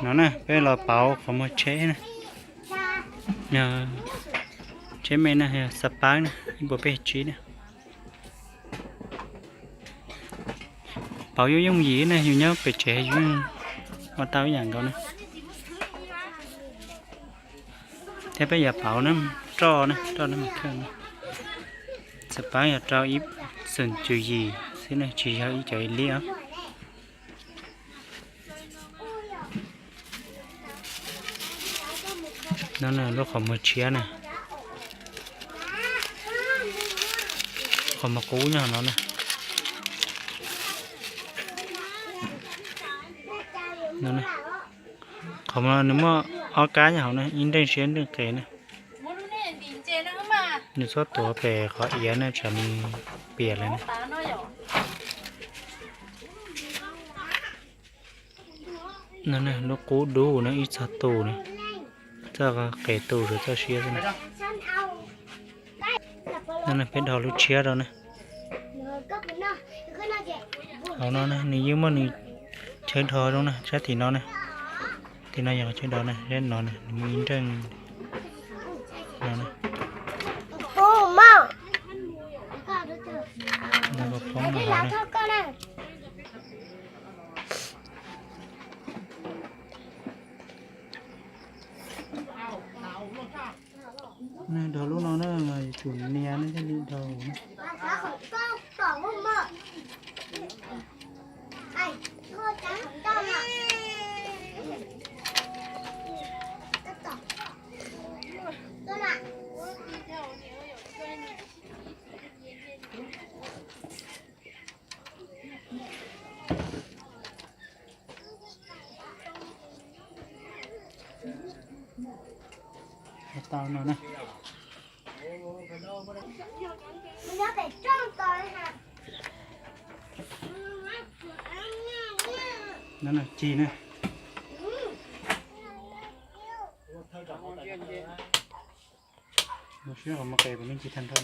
No na, peb los pauv qhov muag tsheb na. Yog tsheb me na, yog xav paab na, ib puas peb tsib na. Pauv yooj yooj yim na, yus nyob pem tsev yus ua tau ib yam nkaus na. Thiab peb yuav pauv na, roj na, roj na mas kheej na. Xav paab yog rau ib xeem tswm yim xwb na, tsis yog ib cov ib liab os. No na lub qhov muag tshiab na. Qhov muag qub nyob no na. No na, qhov muag nws muaj ob kab nyob hauv na, ib nreej siab ib nreej qes na. Nws txhob tuav pem qhov iav na, tsam nws piam lawm na. No na, lub qub dub na, ib txog tus na, txoj qes tus, txoj siab xwb na. No na, peb dhos lub tshiab rau na. Hauv no na, nws yeej muaj nws chaw dhos zoo na, sab tim no na. Tim no yog chaw dhos na, sab no na, nws muaj ib nreej no na. Poob no na. Dhos lub no na, mas yuav tsum nias ne thiaj li dhos na. Tau no na. No na, cig na. Mus siab qhov muag qes kuv yeej cig tag nrho.